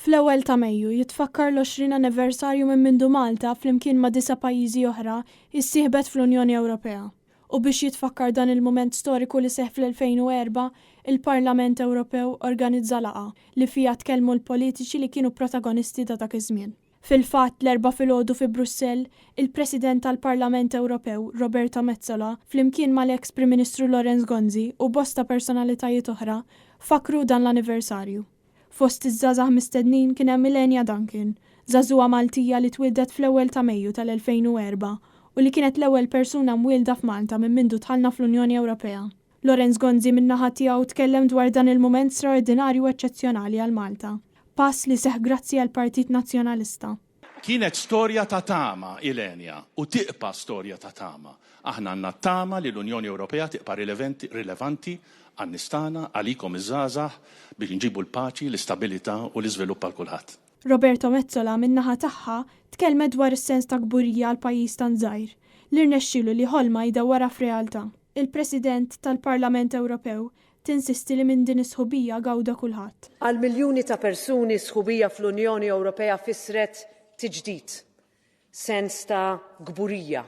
Fl-ewwel ta' Mejju jitfakkar l-20 anniversarju minn mindu Malta flimkien ma' disa' pajjiżi oħra issieħbet fl-Unjoni Ewropea. U biex jitfakkar dan il-mument storiku li seħħ fl-2004, il-Parlament Ewropew organizza laqgħa li fiha tkellmu l-politiċi li kienu protagonisti ta' dak iż-żmien. Fil-fatt, l-Erbgħa filgħodu fi Brussell, il-President tal-Parlament Ewropew, Roberta Metsola, flimkien mal-eks Prim Ministru Lawrence Gonzi u bosta personalitajiet oħra, fakkru dan l-anniversarju. Fost iż-żgħażagħ mistednin kien hemm Ylenia Duncan, żagħżugħa Maltija li twieldet fl-ewwel ta' Mejju tal-2004 u li kienet l-ewwel persuna mwielda f'Malta minn mindu dħalna fl-Unjoni Ewropea. Lawrence Gonzi min-naħa tiegħu tkellem dwar dan il-mument straordinarju u eċċezzjonali għal Malta. Pass li seħħ grazzi għall-Partit Nazzjonalista. Kienet storja ta' tama, Ylenia, u tiqpa' storja ta' tama. Aħna għandna t-tama li l-Unjoni Ewropea tiqpa' rilevanti għan-nies tagħna, għalikom iż-żgħażagħ, biex inġibu l-paċi, l-istabilità u l-iżvilupp għal kulħadd. Roberto Metsola min-naħa tagħha tkellmet dwar is-sens ta' kburija għal pajjiż tant żgħir, li rnexxielu li ħolma jdawwarha f'realtà. Il-President tal-Parlament Ewropew tinsisti li minn din is-sħubija gawda kulħadd. Għal miljuni ta' persuni s-sħubija fl-Unjoni Ewropea fissret tiġdid, sens ta' kburija,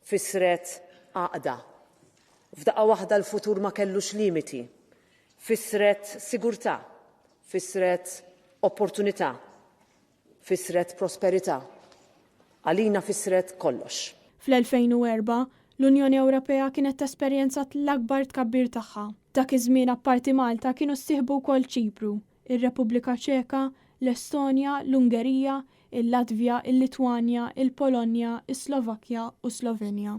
fissret għaqda. F'daqqa waħda l-futur ma kellux limiti. Fissret sigurtà, fissret opportunità, fissret prosperità. Għalina fissret kollox. Fl-2004, l-Unjoni Ewropea kienet tesperjenzat l-akbar tkabbir tagħha. Dak iż-żmien apparti Malta kienu ssieħbu wkoll Ċipru, ir-Repubblika Ċeka, l-Estonja, l-Ungerija, il-Latvja, il-Litwanja, il-Polonja, is-Slovakkja u Slovenja.